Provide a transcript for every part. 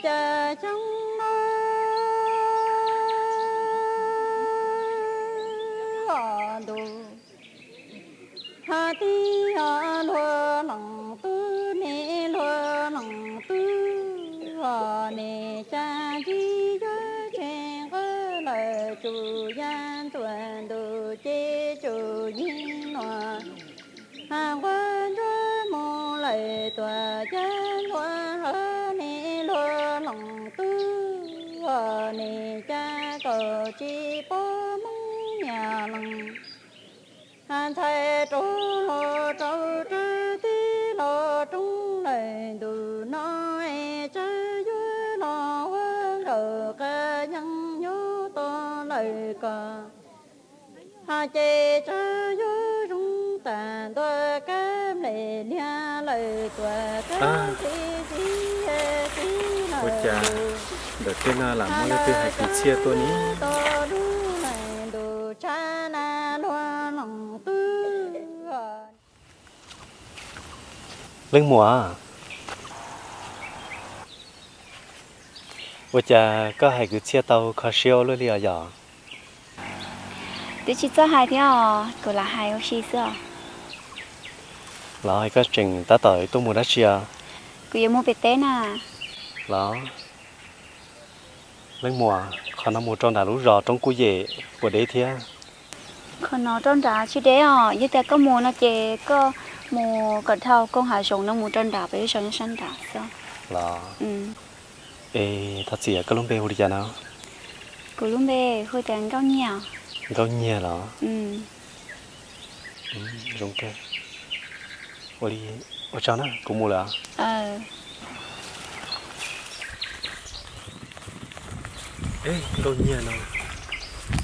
Cas xyoo no ntuj, hais tias luag leej twg, nej luag leej twg, nej cas ncig yuav tsev nqawd lawm, tsuas yog ntxuav ntuj ces tsuas yig luag. Nquag ntsuag mus lawm tuaj, cas ntxuav hawv, nej luag leej twg, nej cas kaum tsis paub Hmoob Nyiaj Leej. Ntxhais rau hluas rau rawg, tij laug rooj lawm ntuj no, es tsawg yuav los ua nkauj qas yeej nyob tos lawm koj. Hais ces tsawg yuav zoo tag ntua, kab nplej liag lawm tuaj, kab txi txiv txiv lawm. Ua cas ntawm tej no lam muaj leej twg hais kwv txhiaj tuaj ne? Tos lub leej ntuj tshaj na luag leej twg. Leej muam, ua cas koj hais kwv txhiaj tau kho siab ua luaj li os yom? Twb tsis txawj hais thiab os, kuv lam hais ua si xwb os. Los koj tseem tab tom tuaj mus dab tsi os? Kuv yuav mus pem teb na. Los, leej muam, qhov no mus rau nram lub zos Roob Kuj Yem puas deb thiab? Qhov no rau nrad tsis deb os, yog tias koj mus no ces koj mus kom dhau koog hav zoov no mus rau nrad, peb zos nyob sab nrad xwb. Los, es thov txim, koj lub npe hu li cas no? Kuv lub npe hu tias Nkauj Nyiaj. Nkauj Nyiaj los? Zoo kawg. Ua li, ua tsaug na, kuv mus lawm. Nkauj Nyiaj no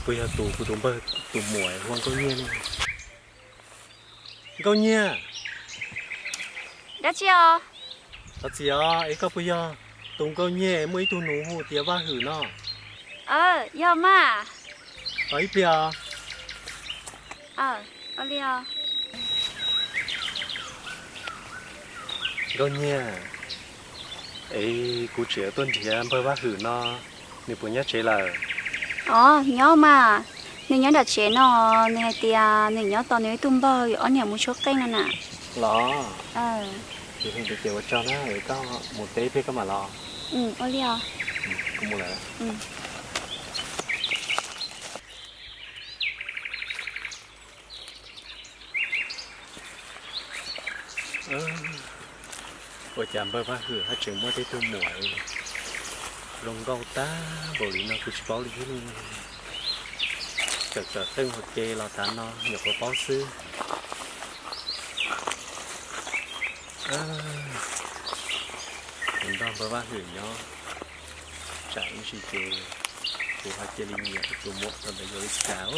puas yog tus kuv tus npawg tus muam hu ua Nkauj Nyiaj ne? Nkauj Nyiaj. Dab tsi os? Thov txim os, es koj puas yog tus Nkauj Nyiaj muaj ib tug nus hu tias Vaj Hwm no? Yog mas. Ib pliag os. Nkauj Nyiaj, es kuv tseem tuaj nrhiav npawg Vaj Hwm no, nws puas nyob tsev lawm? Os, nyob mas, nws nyob nram tsev no, nws hais tias nws nyob tos nws ib tug npawg, ob niam mus tshuab qeej no na. Los, yog li ntawd ces ua tsaug na, es koj mus teb pliag koj mam los. Ua li os. Kuv mus lawm. Ua cas npawg Vaj Hwm haj tseem muaj tej tug muam zoo nkauj tag npaum li no kuv tsis paub li thiab ne. Txawm txawm teej hauv ke los tav no nyuam qhuav paub xwb. Kuv nrog npawg Vaj Hwm nyob tsam ib ntsis ces kuv ho cia li nyiam tus muam tau ntawd yuav li cas.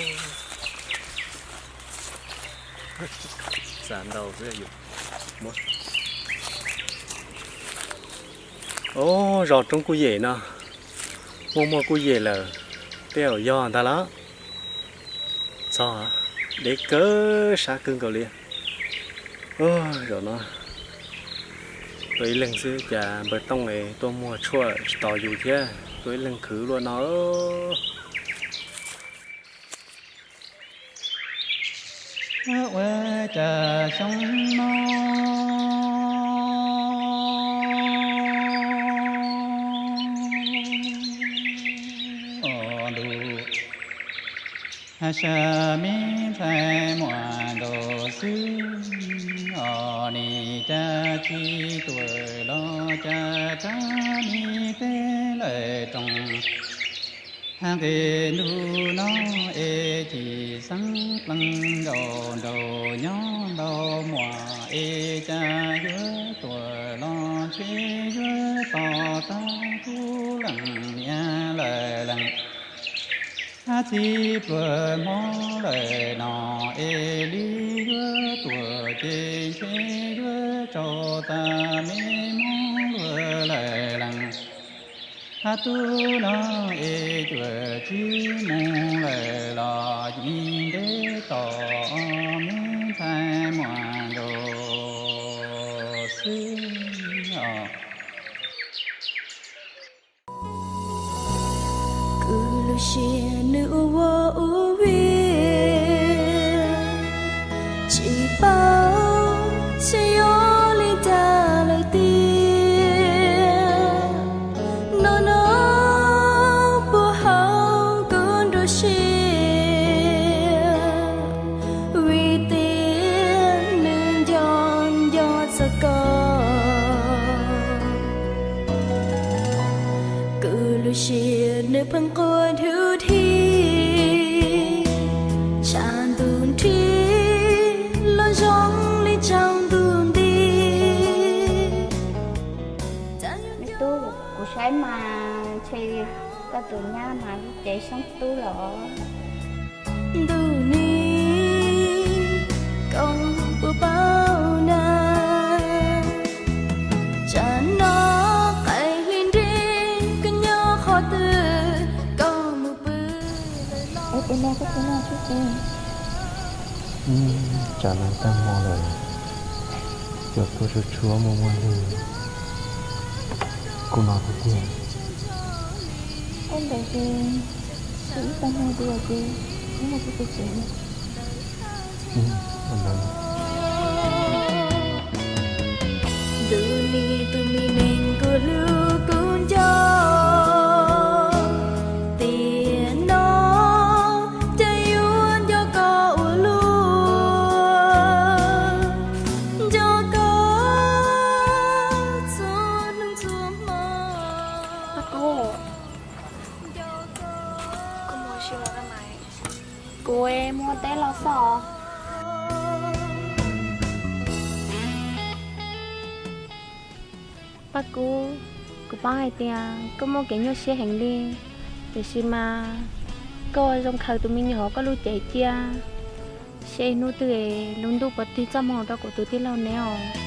Xav ntau xwb yus. Ub, zos Roob Kuj Yem no muaj muaj kuj yem lawm, tej zaum yog ntag lauj. Txog, deb kawg, sab kawg nkaus li. Zaum no tuaj ib leeg xwb cas npawg Tooj es tuaj muag tshuaj tsis tos yus thiab, tuaj ib leeg khwv luaj no. Ua cas xyoo no ntuj, sab me ntxhais muaj nkaus xwb os, nim cas tsis tuaj los cas rab me teb lawm roos. Hab nqe ntuj no es tsis xeeb plees nkaus nraug nyob ntau muaj, es cas yuav tuaj los ntshe yuav tos tag tub leej niam lawm lees. Hab txij pluag hmo lawm no es li yuav tuaj ces ntshe yuav tsaus tag me hmoob luag lawm lees. Hab tub no es cuaj tsib moos lawm los nim ntev tos me ntxhais muaj nkaus xwb os. Siab nws ua ua ub vim tsis paub xyov yog li cas lawm tiag. No no puag hauv kuv nruab siab vim tias nws nco nco txog koj. Kuv lub siab nws pheej quaj dhwv dhi, tshav ntuj nrig los zoo li tsaus ntuj nti. Me tub, kuv saib mas ntshe koj tus nyab mas lub cev sab tub los. Ntuj ni, koj puas paub na, tsam no qaim hli nrig koj nyob qhov twg, koj mus pw lawm los. Tsam no tag hmo lawm, cov tuaj tshuav tshuav muaj muaj lwg, kuv no tiag tiag. Ua ntawd ces ib tag hmo ces wb mus pw pem tsev. Ua ntawd. Ntuj ni, tus me neeg kuv hlub kuv nco, tiam no cas yuav nco koj ua luaj, nco koj txhua hnub txhua hmo. Kuv mus teb los xwb os. Paj Kub, kuv paub hais tias koj muaj kev nyuaj siab heev li, tiam sis mas koj ua zoo khaws tus me nyuam hauv koj lub cev cia, seb hnub twg lub ntuj puas tig txoj hmoo rau kuv tus tij laug neb os.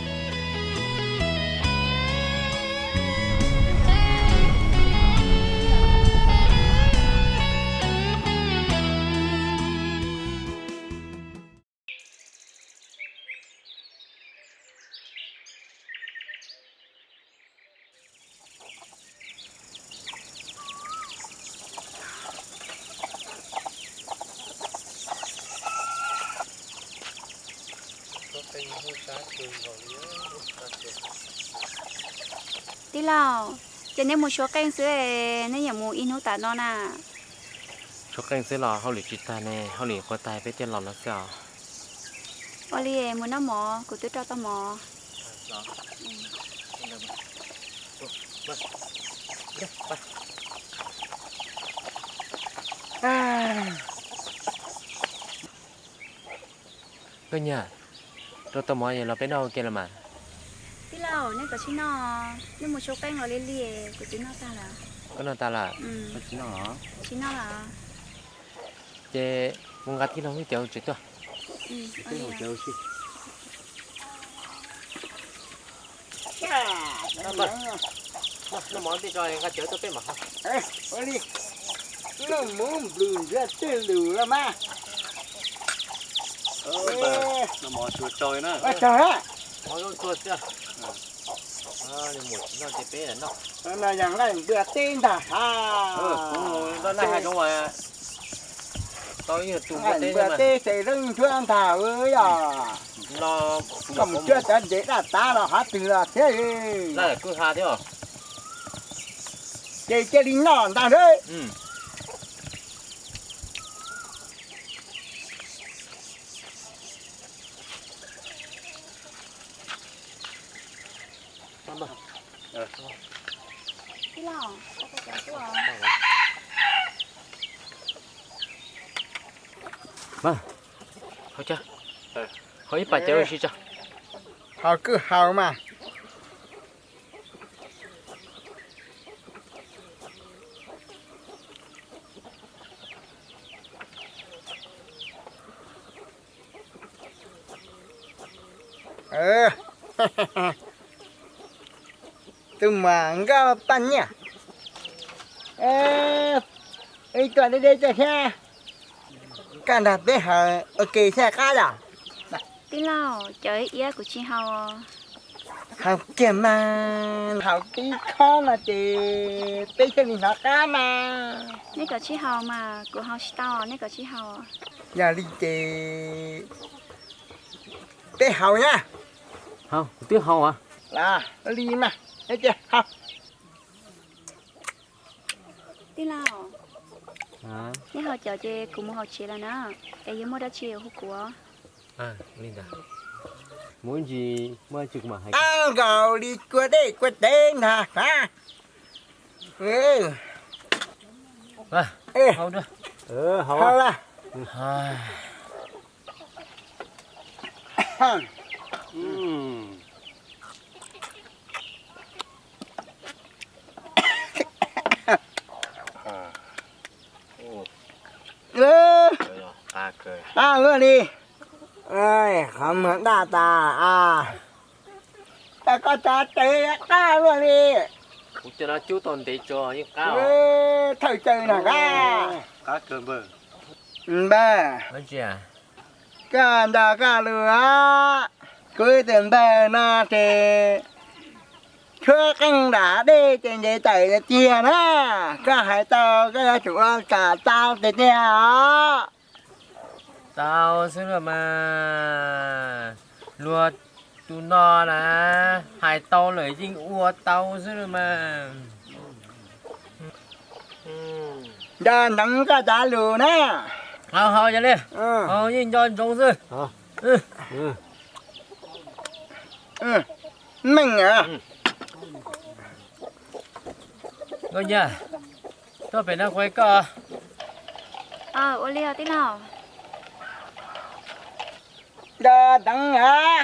Tij laug, ces neb mus suav qeej xwb, neb yuav mus ib hnub tas no na? Suav qeej xwb los hauj lwm tsis tag ne, hauj lwm qhuav tag peb thiaj los no xwb os. Ua li, mus noj mov, kuv twb rau tau mov. Koj niam, rau tau mov es los peb noj ua ke los mas. Tij laug, nej kav tsij noj, nej mus suav qeej los li li, kuv twb noj tag lawm. Koj noj tag lawm? Tsis noj lawm. Ces mus nqa tij laug lub cawv tsev tuaj. Noj mov tij tso nqa cawv tuaj peb mam haus. Ua li, noj mov nplws ntiav tej lus los mas. Noj mov tsuag tsaug na. Tsaug na. Mov zoo tsuag xwb. Noj ces peb noj. No yog nqaij npua teb ntag ha. Nqaij npua teb ces zoo ntsuab ntag yog. Koj mus cuab cov ntev daj tav los hav twg los thiab. Ces cia li noj ntag na. Haus ib pas cawv ua si tso. Haus kwj haus mas. Tus muam nkauj poj niam, ib tuaj deb deb tuaj thiab. Koj nrog peb haus ua ke saib qab los. Tij laug, cov iab kuv tsis haus. Haus kiag mas, haus tib khob no ces peb thiaj li hnov qab mas. Nej kom tsis haus mas kuv haus tsis tau, nej kom tsis haus. Yog li ces peb haus na. Haus, kuv twb haus. Los li mas, cia haus. Tij laug, nej haus cawv ces kuv mus haus tsev lawm na, es yog muaj dab tsi hu kuv. Li ntawd, mus ntsis muaj dab tsi kuv mam hais. Nkaus li kua dej kua dev ntag. Haus, haus. Qab luaj li. Qhov muag daj tas. Koj tsav tes qab luaj li. Kuv cov no cub tau ntev tso yeej qab. Thawj caw na qab. Qab kawg npawg. Npawg, koj nrog koj lus, kuv tus npawg no ces tshuab qeej nram dej ces ntses tawm tiag tiag na. Koj hais tau koj yuav tsum ua kom tau tiag tiag os. Tau xwb los mas, luag tus no na, hais tau lawm yeej ua tau xwb los mas. Nco ntsoov koj cov lus na. Haus, haus yog li, haus yeej nco ntsoov xwb. Meej. Nkauj Nyiaj, tuaj pem no kuv hais koj. Ua li os tij laug. Nco ntsoov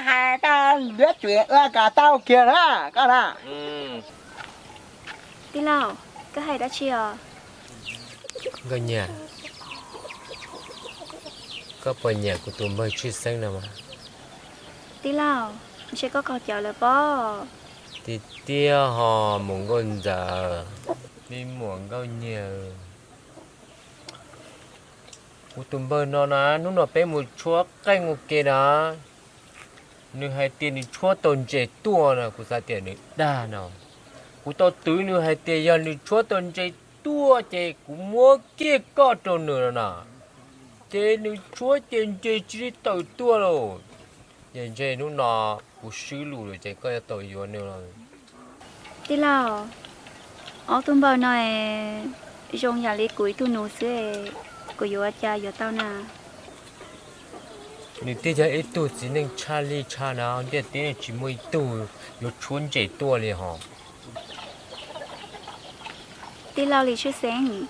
hais koj yuav tsum ua kom tau kiag na koj na. Tij laug, koj hais dab tsi os? Nkauj Nyiaj, koj puas nyiam kuv tus npawg Tshwj Xeeb no mas? Tij laug, ntshe koj qaug cawv lawm pob. Tiag tiag ho mus Nkauj Ntxawm, me muam Nkauj Nyiaj. Kuv tus npawg no na, hnub no peb mus tshuab qeej ua ke na, nws hais tias nws tshuab tau ntses tuaj no, kuv xav tias nws dag no. Kuv tau twv nws hais tias yog nws tshuab tau ntses tuaj ces kuv muab kiag koj rau nws no na. Ces nws tshuab ces ntses cia li tawm tuaj lauj. Ces ntshe hnub no kuv swb lus lawm ces koj yuav tau yuav nws los. Tij laug, ob tug npawg no zoo yam li kuv ib tug nus xwb, kuv yuav ua cas yuav tau na? Nws twb yog ib tug txiv neej tshaj li tshaj na, ntiaj teb tsis muaj ib tug yuav tshuab ntses tuaj li hos. Tij laug Lis Tshwj Xeeb,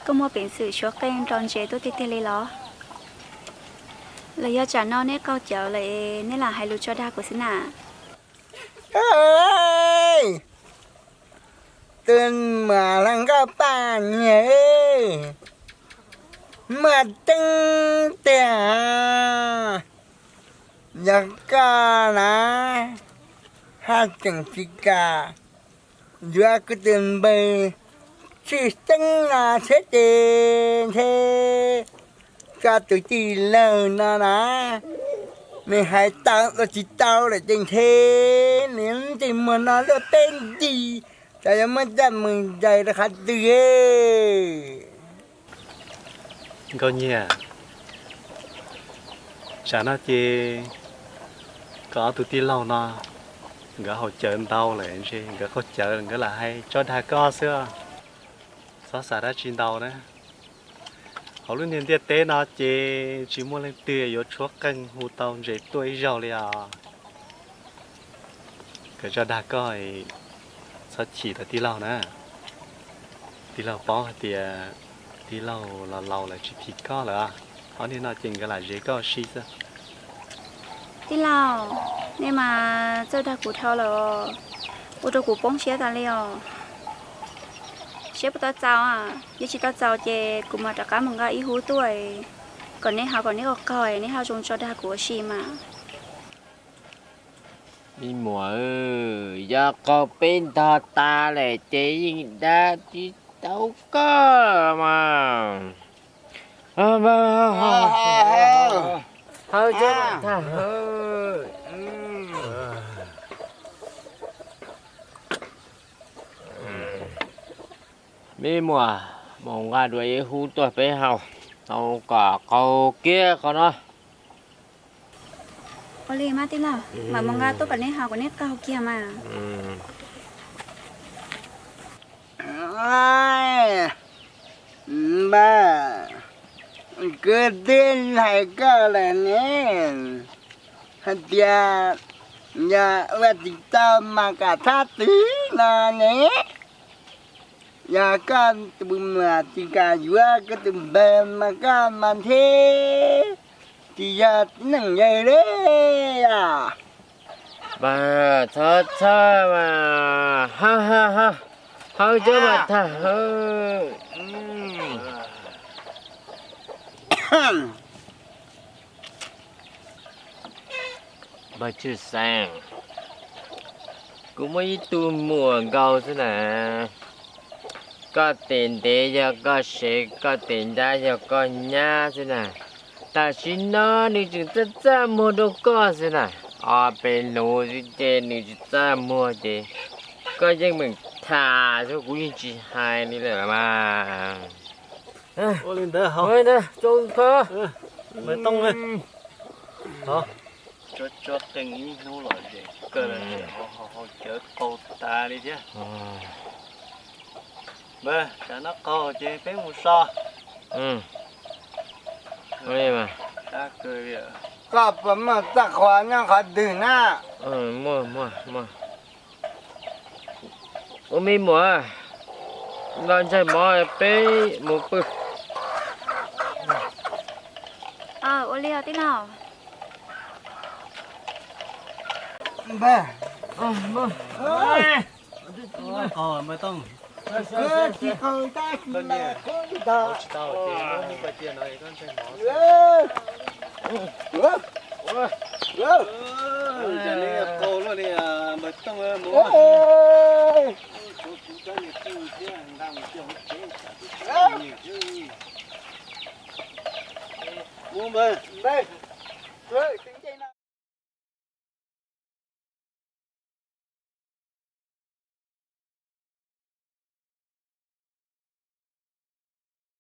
koj muaj peev xwm tshuab qeej nrau ntses tuaj tiag tiag li los? Los yog tsam no neb qaug cawv lawm es neb lam hais lus tso dag kuv xwb na? Tus muam hluas nkauj Paj Nyiag, muaj tseeb tiag. Yog koj na, haj tseem tsis kam yuav kuv tus npawg Tshwj Xeeb no thiab ces ntshe koj tus tij laug no na, nws hais tau los tsis tau lawm ces ntshe nws ntsej muag no luaj peb nti, xyov yuav muab coj mus zais rau qhov twg. Nkauj Nyiag, tsam no ces koj ob tug tij laug no nkawd haus cawv ntau lawm, ntshe nkawd qaug cawv nkawd lam hais tso dag koj xwb. Txhob xav dab tsi ntau na. Hauv lub niag ntiaj teb no ces tsis muaj leej twg yuav tshuab qeej hu tau ntses tuaj ib zaug li os. Nkawd tso dag koj, txhob chim rau tij laug na. Tij laug paub hais tias tij laug los laus lawm tsis phim koj lawm. Ob niag no ces nkawd lam zes koj ua si xwb. Tij laug, nej mas txawj dag kuv dhau lawm, ua rau kuv poob siab tas li os. Seb puas tau txaus, yog tsis tau txaus ces kuv mam rov qab mus nqa ib hub tuaj, kom neb haus kom neb qaug qaug, neb ho zoo tso dag kuv ua si mas. Me muam, yog qaug peb ntog tas lawm ces yeej dab tsis tau koj mas. Haus, haus, haus. Me muam, mus nqa dua ib hub tuaj peb haus, tau kom qaug kiag qhov no. Ua li mas tij laug, mam mus nqa tuaj kom neb haus kom neb qaug kiag mas. Npawg, kuv twb hais koj lawm ne, hais tias yog ua tsis tau mas kom txhob twv no ne. Yog koj tus muam tsis kam yuav koj tus npawg mas koj mas thiaj tsis yog neeg yawg li os. Mas txhob txhawj mas, ha ha ha, hawb cov mas thaj hawb. Npawg Tshwj Xeeb, kuv muaj ib tug muam nkaus xwb na. Koj tes ntev yog koj sev, koj tes nyab yog koj nyab xwb na. Tam sim no nws tseem txaj txaj muag rau koj xwb na. Ob peb hnub xwb ces nws tsis txaj muag ces koj yeej meem tham xwb, kuv yeej tsis hais li lawm mas. Ua li ntawd, ua li ntawd, tsoo kho. Npawg Tooj, tso tso qees ib hnub lom zem kawg los tseem ho haus cawv qaug tas li thiab. Npawg, tsam no qaug ces peb mus so. Koj puas muaj txoj qhua nyob qhov twg na? Muaj, muaj, muaj. Ua me muam, nqa ntsaig mov peb mus pw. Ua li os tij laug. Npawg, tsis qaug tab sis mas kub ntag. Npawg, npawg, tseem ceeb